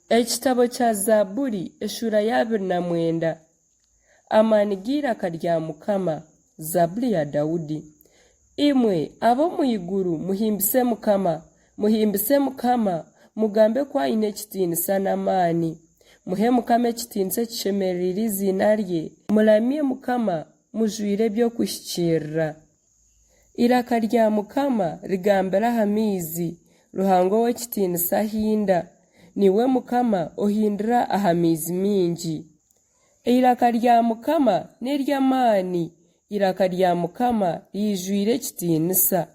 Ekitabo kya Zaaburi eshuura ya 29. Amaani g'eiraka rya Mukama. Zaaburi ya Daudi. Imwe ab'omu iguru muhimbise Mukama, muhimbise Mukama, mugambe ku aine ekitiinisa n'amaani. Muhe Mukama ekitiinisa ekishemereire eiziina rye, muramye Mukama mujwaire eby'okuhikiirira. Eiraka rya Mukama rigambira aha maizi, Ruhanga ow'ekitiinisa ahinda. Niiwe Mukama ohindira aha maizi maingi. Eiraka rya Mukama n'ery'amaani, eiraka rya Mukama riijwire ekitiinisa.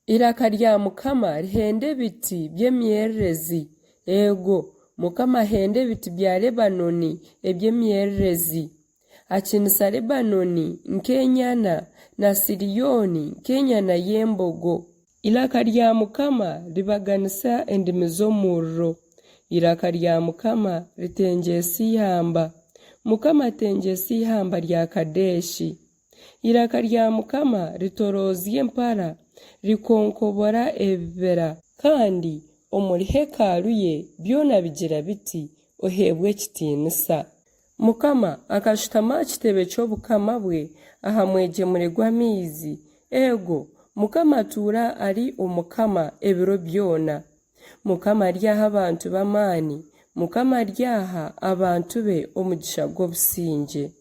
Eiraka rya Mukama rihenda ebiti by'emyererezi, eego, Mukama ahenda ebiti bya Lebanooni eby'emyererezi. Akiinisa Lebanooni nk'enyana, na Siriyooni nk'enyana y'embogo. Eiraka rya Mukama ribaganisa endimi z'omuriro, eiraka rya Mukama ritengyeesa eihamba. Mukama atengyeesa eihamba rya Kadeshi. Eiraka rya Mukama ritoroozya empara, rikonkobora ebibira. Kandi omuri hekalu ye byona bigira biti, Oheebwe ekitiinisa. Mukama akashutama aha kitebe ky'obukama bwe aha mwegyemure gw'amaizi, eego, Mukama atuura ari Omukama ebiro byona. Mukama aryaha abantu be amaani, Mukama aryaha abantu be omugisha gw'obusingye.